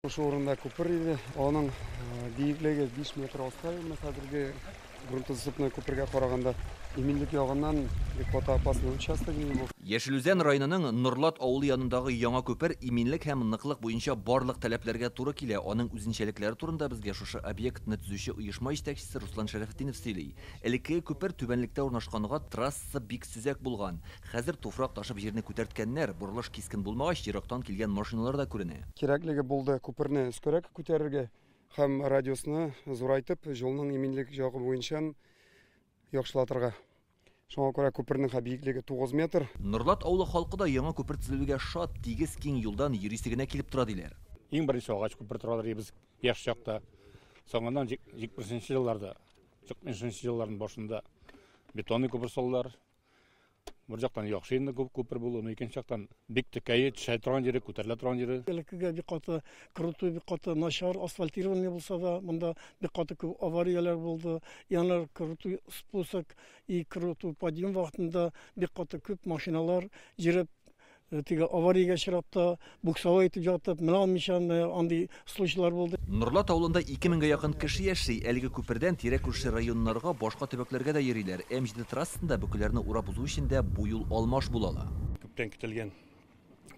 Шушы урында күпер иде. Аның биеклеге 5 метр аска менә хәзерге грунтозасыпной күпергә караганда. Иминлек ягыннан бик каты опасный участок иде бу. Яшел Үзән районының Норлат авылы янындагы яңа күпер иминлек һәм ныклык буенча барлык таләпләргә туры килә. Аның үзенчәлекләре турында безгә шушы объектны төзүче оешма җитәкчесе Руслан Шәрәфетдинов сөйли. Элеккеге күпер түбәнлектә урнашканга трасса бик сөзәк булган. Хәзер туфрак ташып җирне күтәрткәннәр, борылыш кискен булмагач, ерактан килгән машиналар да күренә. Кирәклеге булды күперне өскәрәк күтәрергә һәм радиусны зурайтып, юлның иминлек ягы буенча яхшылатырга. Шуңа күрә күпернең биеклеге 9 метр. Норлат авылы халкы да яңа күпер төзелүгә шат, тигез киң юлдан йөрисе генә килеп тора диләр. Иң беренче агач күпер торалар без яшь чакта. Соңыннан 70 елларда, 70 елларның башында бетонный күпер салдылар. Бер жактан яхшы инде күпер булу, но икенче жактан бик текәе, төшә торган җире, күтәрелә торган җире. Элеккеге бик каты крутой, бик каты начар асфальтированный булса да, монда бик каты күп аварияләр булды. Янар крутой спуск и крутой подъем вакытында бик каты күп машиналар җиреп теге авариягә очрап та, буксовать итеп ятып, менә алмыйча андый случайлар булды. Норлат авылында 2000гә якын кеше яши. Әлеге күпердән тирә-күрше районнарга, башка төбәкләргә дә йөриләр. М7 трассасында бөкеләрне урап узу өчен дә бу юл алмаш була ала. Күптән көтелгән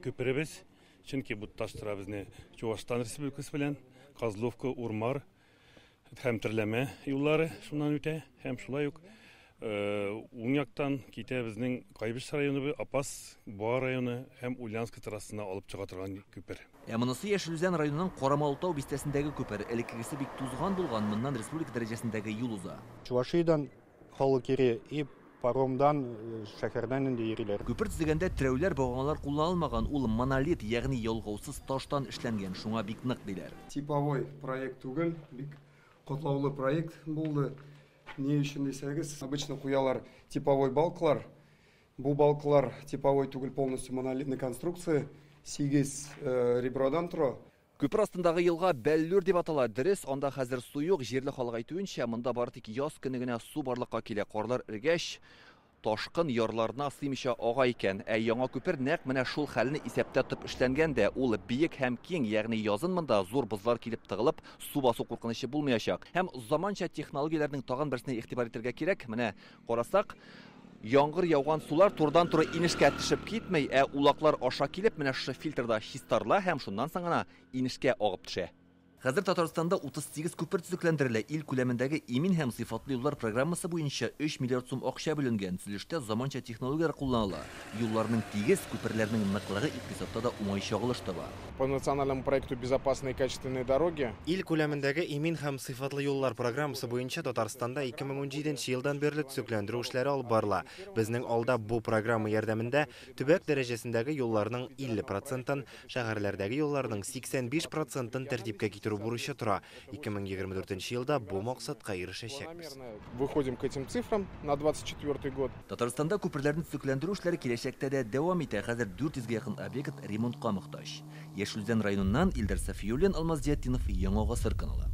күперебез, чөнки бу тоташтыра безне Чувашстан Республикасы белән, Козловка, Урмар һәм Терләмә юллары шуннан үтә, һәм шулай ук уң яктан китә безнең Кайбыч районы, Апас, Буа районы һәм Ульяновск трассасына алып чыга торган күпер. Ә монысы Яшел Үзән районының Карамалтау бистәсендәге күпер. Элеккегесе бик тузган булган, моннан республика дәрәҗәсендәге юл уза. Чувашиядән халык йөри и паромдан шәһәрдән инде йөриләр. Күпер төзегәндә терәүләр, баганалар кулланылмаган, ул монолит, ягъни ялгаусыз таштан эшләнгән, шуңа бик нык диләр. Типовой проект түгел, бик катлаулы проект булды. Ни өчен дисәгез, обычно куялар типовой балкалар. Бу балкалар типовой түгел, полностью монолитный конструкция, 8 ребродан тора. Күпер астындагы елга Бәллүр дип атала. Дөрес, анда хәзер су юк. Җирле халык әйтүенчә, монда бары тик яз көне генә су барлыкка килә. Карлар эргәч, ташкын ярларына сыймыйча ага икән. Ә яңа күпер нәкъ менә шул хәлне исәптә тотып эшләнгән дә. Ул биек һәм киң, ягъни язын монда зур бозлар килеп тыгылып, су басу куркынычы булмаячак. Һәм заманча технологияләрнең тагын берсенә игътибар итәргә кирәк. Менә карасак, яңгыр яуган сулар турыдан-туры инешкә төшеп китмей, ә улаклар аша килеп, менә шушы фильтрда чистарыла һәм шуннан соң гына инешкә агып төшә. Хәзер Татарстанда 38 күпер төзекләндерелә. Ил күләмендәге имин һәм сыйфатлы юллар программасы буенча 3 миллиард сум акча бүленгән. Төзелештә заманча технологияләр кулланыла. Юлларның тигез, күперләрнең ныклыгы икътисадта да уңай чагылыш таба. По национальному проекту «Безопасные и качественные дороги». Ил күләмендәге имин һәм сыйфатлы юллар программасы буенча Татарстанда 2017 елдан бирле төзекләндерү эшләре алып барыла. Безнең алда бу программа ярдәмендә төбәк дәрәҗәсендәге юлларның 50%-ын, шәһәрләрдәге юлларның 85%-ын тәртипкә китерү бурычы тора. 2024 елда бу максатка ирешәчәкбез. Выходим к этим цифрам на 24 год. Татарстанда күперләрне төзекләндерү эшләре киләчәктә дә дәвам итә. Хәзер 400гә якын объект ремонтка мохтаҗ. Яшел Үзән районыннан Илдар Сафиуллин, Алмаз Зиятдинов, Яңа Гасыр каналы.